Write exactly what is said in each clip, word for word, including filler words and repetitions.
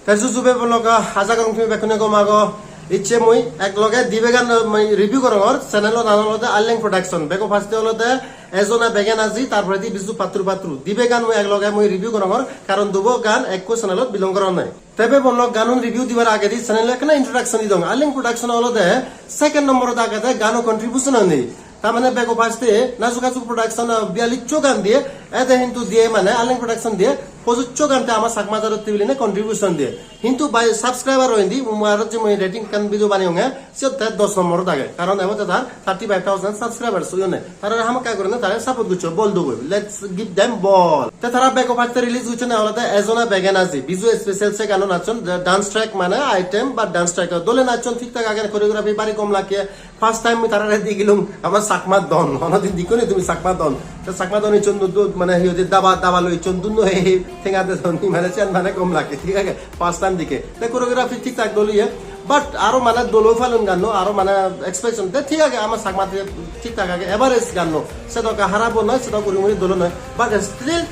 Te juju bhei bon lok, aja gorong tumi bekkune gom ago. Icche mui ek loge dibe gan mui review gorongor. Channel o nang olode Arleng Production. Bego first e olode Ejona Begen Aji, tar poredi Biju Patru Patru. Dibe gan mui ek loge mui review gorongor, karon dubo gan ekko channel ot belong goronne. Te bhei bon lok, ganun review dibar agedi channel ekkena introduction di dong. Arleng Production olode second number ot agede gano contribution ani. Tar mane bego first e Najuk Ajuk Production, ah, biyalliccho gan diye, ede hintu diye mane Arleng Production diye pojiccho gan te ama Chakma jadot biline contribution diye. Hintu by subscriber o indi, um, aro je mui rating ekkan video baneyonge, siyot te dos number ot age. Karon ebot te tar thirty five thousand subscribers oyonne. Tarare hamakkai gurinei tare support goccho, bol dogoi. Let's give them ball. Te tara bego first e release gocchonne olode Ejona Begen Aji. Biju special se gano nachon, dance track mane item ba dance track. Dole nachon, thik thak age, choreography bari gom lage. First time mui tarare digilung, ama Chakma don, honodin dikkoni tumi Chakma don? Te Chakma don icchon du, du, mane hi hoide daba, daba loi icchon dunno he he tenga dedon, mane siyan mane gom lage, thik age? First time dikke. Te choreography thik thak dol oye, but aro mane dol oi palun ganno, aro mane expression, te thik age, ama Chakma te thik thak age, average ganno, sedok harap o noi, sedok uri muri dol o noi, but still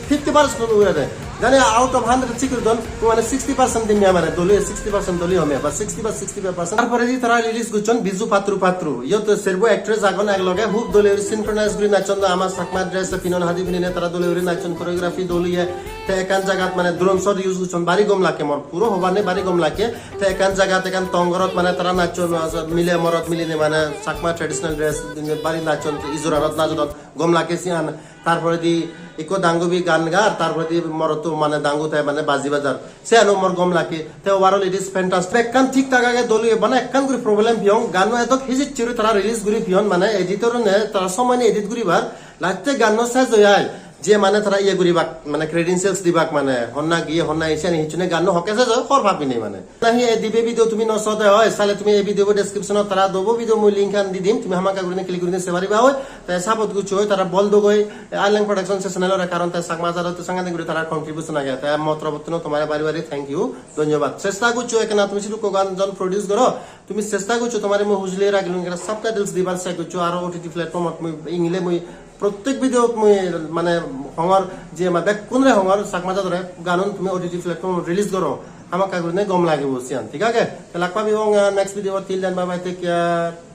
fifty percent ugure de. Jani out of hundred sikir don, mane sixty percent dim ya mane doli, sixty percent doli home, ba sixty ba sixty five percent. Tar poredi tara release gocchon Biju Patru Patru. Iyot serbo actress agon ek loge, hub dole guri synchronize guri nachon, ama Chakma dress pinon, hadi pinine tara dole guri nachon, choreography dol oye. Te ekkan jagat mane drone shot use gocchon, bari gom lage mor, puro hobar nei, bari gom lage. Te ekkan jagat ekkan tong gorot mane tara nachon, mile morot miline mane Chakma traditional dress pinine bari nachon, ijoranot najodon, gom lage siyan. Tar poredi ikko dangubi gan gar, tar poredi morotto mane dangu te mane baji bajar. Siyano mor gom lage. Te overall it is fantastic. Ekkan thik thak age, dol oye, bana ekkan guri problem piyong. Ganno edok hijicche guri tara release guri piyon, mane editor-une tara somoy nei edit guribar. Last-e ganno sej oi ai. Je mane tara iye guribak, mane credentials dibak, mane honna giye, honna ei, siyani hicchune, ganno hokke sej oi, hor pabi nei mane. Nahi ei dibe video tumi no sode oi, sale tumi ei video bo description ot tara dobo video mui link an di dim, tumi hamakkai gurinei click gurinei sei pariba oi, te support goccho oi, tara bol dogoi, Arleng Production se channel ore, karon te Chakma jadot te sangadik guri tara contribution age, te mo torobottun o tomare bari bari thank you, dhonyobad. Chesta goccho ekkena tumi sidukko gan jon produce goro, tumi chesta goccho, tomare mui hujuli ragilung, ekkena subtitles dibar se goccho, aro O T T platform ot mui ingile mui Prottek video-t mui mane hongor je ma bekkunore hongor Chakma jadore ganun tumi O T T platform release goro, hamakkai gurinei gom lagibo siyan, thik age? Te lak pabi ong, ah, next video, till then bye bye, take care.